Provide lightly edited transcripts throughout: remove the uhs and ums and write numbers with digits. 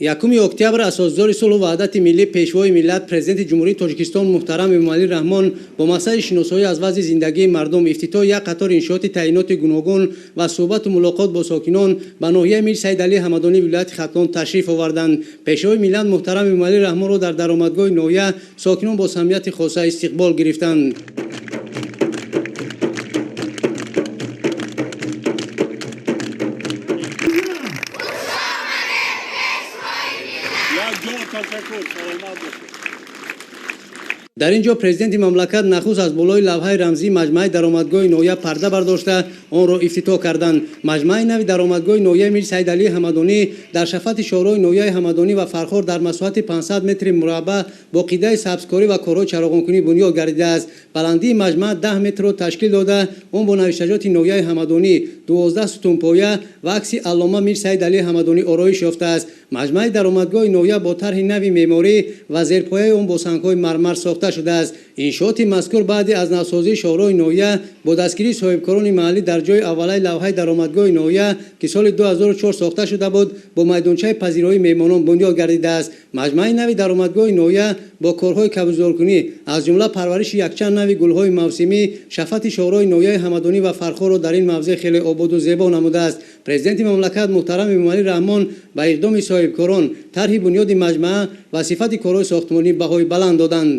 1 октябр асосгузори сулҳу ваҳдати миллӣ, Пешвои миллат, Президенти Ҷумҳурии Тоҷикистон муҳтарам Эмомалӣ Раҳмон бо мақсади шиносоӣ аз вазъи зиндагии мардум, ифтитоҳи як қатор иншооти таъиноти гуногун ва суҳбату мулоқот бо сокинон ба ноҳияи Мир Саид Алӣ Ҳамадонӣ вилояти Хатлон ташриф оварданд. Пешвои миллат муҳтарам Эмомалӣ Раҳмонро дар даромадгоҳи ноҳия сокинон бо самимияти хоса истиқбол гирифтанд. Дар ин ҷо президенти мамлакат нахуст аз болои лавҳаи рамзии маҷмааи даромадгоҳи ноҳия парда бардошта, онро ифтитоҳ карданд. Маҷмааи нави даромадгоҳи ноҳияи Мир Саид Алии Ҳамадонӣ дар шафати шоҳроҳи ноҳияи Ҳамадонӣ ва Фархор дар масоҳати 500 метри мураббаъ бо қидаи сабзкорӣ ва корҳои чароғонкунӣ бунёд гардидааст. Баландии маҷмаа 10 метрро ташкил дода, он бо навиштаҷоти ноҳияи Ҳамадонӣ, 12 сутунпоя ва акси аллома Мир Саид Алии Ҳамадонӣ ороиш ёфтааст. Маҷмааи даромадгоҳи ноҳия бо тарҳи нави меъморӣ ва зерпояи он бо сангҳои мармар сохта шудааст. Иншооти мазкур баъди аз навсозии шоҳроҳи ноҳия бо дастгирии соҳибкорони маҳаллӣ дар ҷои аввалаи лавҳаи даромадгоҳи ноҳия, ки соли 2004 сохта шуда буд, бо майдончаи пазироии меҳмонон бунёд гардидааст. Маҷмааи нави даромадгоҳи ноҳия бо корҳои кабудзоркунӣ, аз ҷумла парвариши якчанд нави гулҳои мавсимӣ, шафати шоҳроҳи ноҳияи Ҳамадонӣ ва Фархорро дар ин мавзеъ хеле ободу зебо намудааст. Президенти мамлакат муҳтарам Эмомалӣ Раҳмон ба иқдоми соҳибкорон, тарҳи бунёди маҷмаа ва сифати корҳои сохтмонӣ баҳои баланд доданд.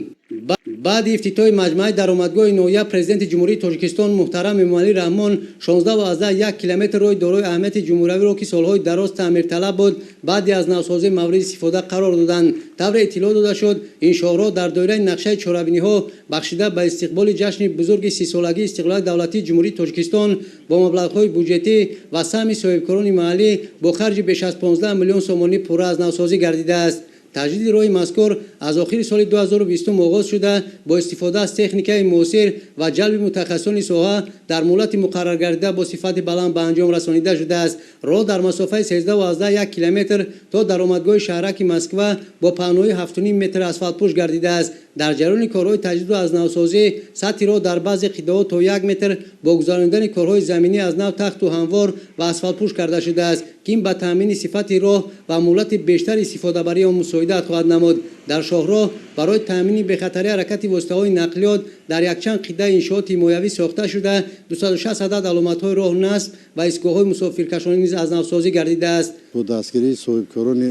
Баъди ифтитоҳи маҷмааи даромадгоҳи ноҳия Президенти Ҷумҳурии Тоҷикистон муҳтарам Эмомалӣ Раҳмон 16,1 километр роҳи дорои аҳамияти ҷумҳуриявиро, ки солҳои дароз таъмирталаб буд, баъди аз навсозӣ мавриди истифода қарор доданд. Тавре иттилоъ дода шуд, ин шоҳроҳ дар доираи нақшаи чорабиниҳо бахшида ба истиқболи ҷашни бузурги 30-солагии истиқлолияти давлатии Ҷумҳурии Тоҷикистон бо маблағҳои буҷетӣ ва саҳми соҳибкорони маҳаллӣ бо харҷи беш аз 15 миллион сомонӣ пурра аз навсозӣ гардидааст. Таҷдиди роҳи мазкур аз охири соли 2020 оғоз шуда, бо истифода аз техникаи муосир ва ҷалби мутахассисони соҳа дар муҳлати муқарраргардида бо сифати баланд ба анҷом расонида шудааст. Роҳ дар масофаи 13,1 километр то даромадгоҳи шаҳраки Москва бо паҳноии 7,5 метр асфалтпӯш гардидааст. Дар ҷараёни корҳои таҷдиду аз навсозӣ сатҳи роҳ дар баъзе қитъаҳо то 1 метр бо гузаронидани корҳои заминӣ аз нав тахту ҳамвор ва асфалтпӯш карда шудааст, ки ин ба таъмини сифати роҳ ва муҳлати бештари истифодабарии он мусоидат хоҳад намуд. Дар шоҳроҳ барои таъмини бехатарии ҳаракати воситаҳои нақлиёт дар якчанд қитъаи иншооти ҳимоявӣ сохта шуда, 260 адад аломатҳои роҳ насб ва истгоҳҳои мусофиркашонӣ низ аз навсозӣ гардидааст. Бо дастгирии соҳибкорони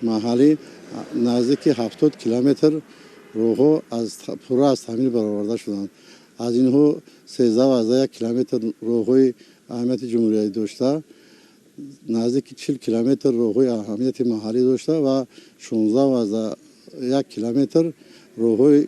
маҳаллӣ наздики 70 километр роҳҳо пурра аз таъмир бароварда шуданд. Аз инҳо 13,1 километр роҳҳои аҳамияти ҷумҳуриявӣ дошта, наздики 40 километр роҳҳои аҳамияти маҳаллӣ дошта ва 16,1 километр роҳҳои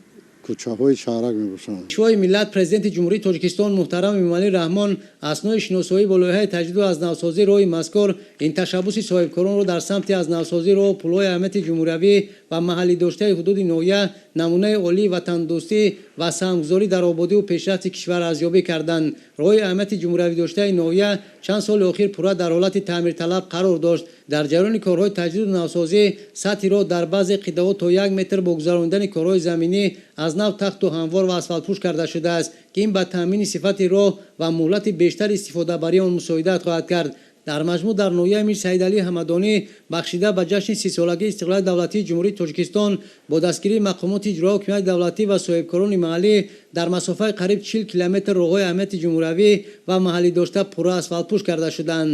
кӯчаҳои шаҳрак мебошанд. Пешвои миллат, Президенти Ҷумҳурии Тоҷикистон муҳтарам Эмомалӣ Раҳмон аснои шиносоӣ бо лоиҳаи таҷдиду аз навсозии роҳи мазкур ин ташаббуси соҳибкоронро дар самти аз навсозии роҳу пулҳои аҳамияти ҷумҳуриявӣ ва маҳаллӣ доштаи ҳудуди ноҳия намунаи олии ватандӯстӣ ва саҳмгузорӣ дар ободиву пешрафти кишвар арзёбӣ карданд. Роҳи аҳамияти ҷумҳуриявӣ доштаи ноҳия чанд соли охир пурра дар ҳолати таъмирталаб қарор дошт. Дар ҷараёни корҳои таҷдиду навсозӣ сатҳи роҳ дар баъзе қитъаҳо то 1 метр бо гузаронидани корҳои заминӣ аз нав тахту ҳамвор ва асфалтпӯш карда шудааст, ки ин ба таъмини сифати роҳ ва муҳлати бештари истифодабарии он мусоидат хоҳад кард. Дар маҷмӯъ дар ноҳияи Мир Саид Алии Ҳамадонӣ бахшида ба ҷашни 30-солагии истиқлолияти давлатии Ҷумҳурии Тоҷикистон бо дастгирии мақомоти иҷроия ҳокимияти давлатӣ ва соҳибкорони маҳаллӣ дар масофаи қариб 40 километр роҳҳои аҳамияти ҷумҳуриявӣ ва маҳаллӣ дошта пурра асфалтпӯш карда шуданд.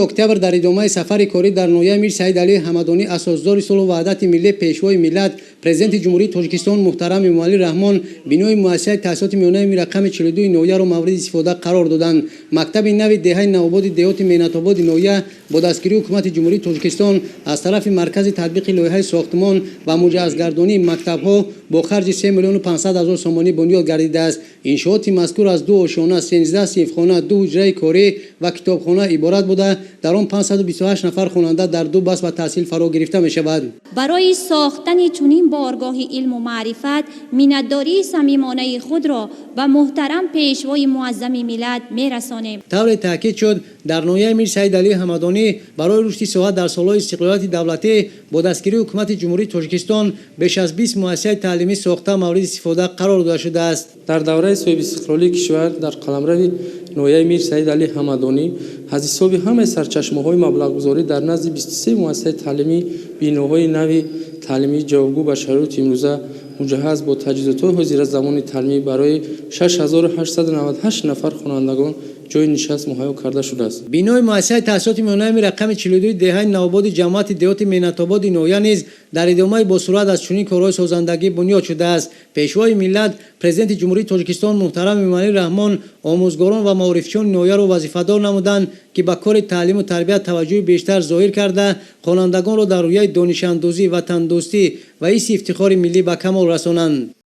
Октябр дар идомаи сафари корӣ дар ноҳияи Мир Саид Алии Ҳамадонӣ асосгузори сулҳу ваҳдати миллӣ, Пешвои миллат, Президенти Ҷумҳурии Тоҷикистон муҳтарам Эмомалӣ Раҳмон бинои муассисаи таҳсилоти миёнаи рақами 42 ноҳияро мавриди истифода қарор доданд. Мактаби нави деҳаи Навободи деҳоти Меҳнатободи ноҳия бо дастгирии Ҳукумати Ҷумҳурии Тоҷикистон аз тарафи Маркази татбиқи лоиҳаи сохтмон ва муҷаҳҳазгардонии мактабҳо бо харҷи 3 миллиону 500 ҳазор сомонӣ бунёд гардидааст. Иншооти мазкур аз ду ошёна, 13 синфхона, ду ҳуҷраи корӣ ва китобхона иборат буда, дар он 528 нафар хонанда дар ду баст ба таҳсил фаро гирифта мешавад. Барои сохтани чунин боргоҳи илму маърифат миннатдории самимонаи худро ба муҳтарам Пешвои муаззами миллат мерасонем. Тавре таъкид шуд, дар ноҳияи Мир Саид Алии Ҳамадонӣ барои рушди соҳа дар солҳои истиқлолияти давлатӣ бо дастгирии Ҳукумати Ҷумҳурии Тоҷикистон беш аз 20 муассисаи таълимӣ сохта мавриди истифода қарор дода шудааст. Дар давраи соҳибистиқлолии кишвар дар қаламрави ноҳияи Мир Саид Алӣ Ҳамадонӣ Аз ҳисоби ҳамаи сарчашмаҳои маблағгузорӣ дар назди 23 муассисаи таълимӣ биноҳои нави таълимӣ, ҷавобгӯ ба шароити имрӯза, муҷаҳҳаз бо таҷҳизотҳои ҳозиразамони таълимӣ барои 6898 нафар хонандагон ҷойи нишаст муҳайё карда шудааст. Бинои муассисаи таҳсилоти миёнаи рақами 42 деҳаи Навободи ҷамоати деҳоти Меҳнатободи ноҳия низ дар идомаи босуръат аз чунин корҳои созандагӣ бунёд шудааст. Пешвои миллат, Президенти Ҷумҳурии Тоҷикистон муҳтарам Эмомалӣ Раҳмон омӯзгорон ва маорифчиёни ноҳияро вазифадор намуданд, ки ба кори таълиму тарбият таваҷҷӯҳи бештар зоҳир карда, хонандагонро дар рӯҳияи донишандӯзӣ, ватандӯстӣ ва ҳисси ифтихори миллӣ ба камол расонанд.